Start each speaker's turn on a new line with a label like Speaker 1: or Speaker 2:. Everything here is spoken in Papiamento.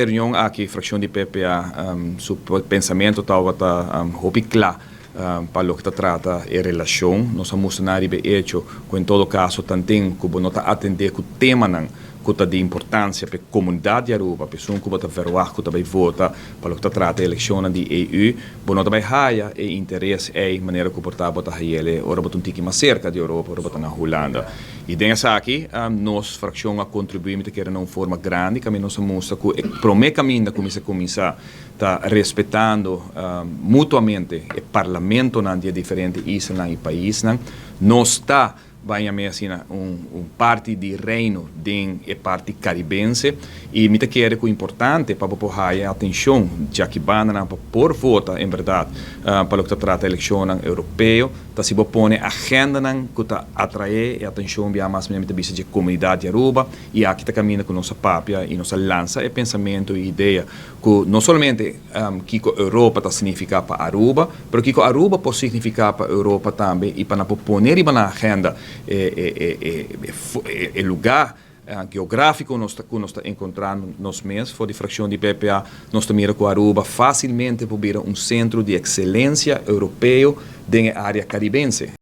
Speaker 1: Reunion aki, fraccion di PPA su pensamento tabata hopi cla pa loke ta trata e relacion. Nos a mustra riba e hecho cu en todo caso tanten cu bo no ta atende cu temanan cu ta di importancia pa e comunidad di Aruba, pa esun cu bo ta verwacht cu ta bay vota pa loke ta trata e eleccionnan di EU, bo no ta bay haya e interes ey manera cu por ta bo ta hayele ora bo ta un tiki mas cerca di Europa, ora bo ta na Hulanda. Y den esaki nos fraccion a contribui, mi ta kere, na un forma grandi. Caminda nos a mustra cu e prome caminda cu mester cuminsa ta respetando mutuamente e parlamentonan di e diferente islanan y paisnan. Nos ta ban yam'é asina un parti di Reino den e parti Caribense y mi ta kere cu importante pa bo por haya e atencion djaki bandanan pa por vota en berdad pa loke ta trata eleccionnan Europeo ta si bo pone agendanan cu ta atrae e atencion bia mas mi ta bisa dje comunidad di Aruba. Y aki ta caminda cu nos a papia y nos a lansa e pensamento y idea cu no solamente kico Europa ta significa pa Aruba, pero kico Aruba por significa pa Europa tambe y pa nan por pone riba nan agenda e lugar geografico cu nos ta encontra nos mes. For di fraccion di PPA nos ta mira cu Aruba facilmente por bira un centro di excelencia Europeo den e area Caribense.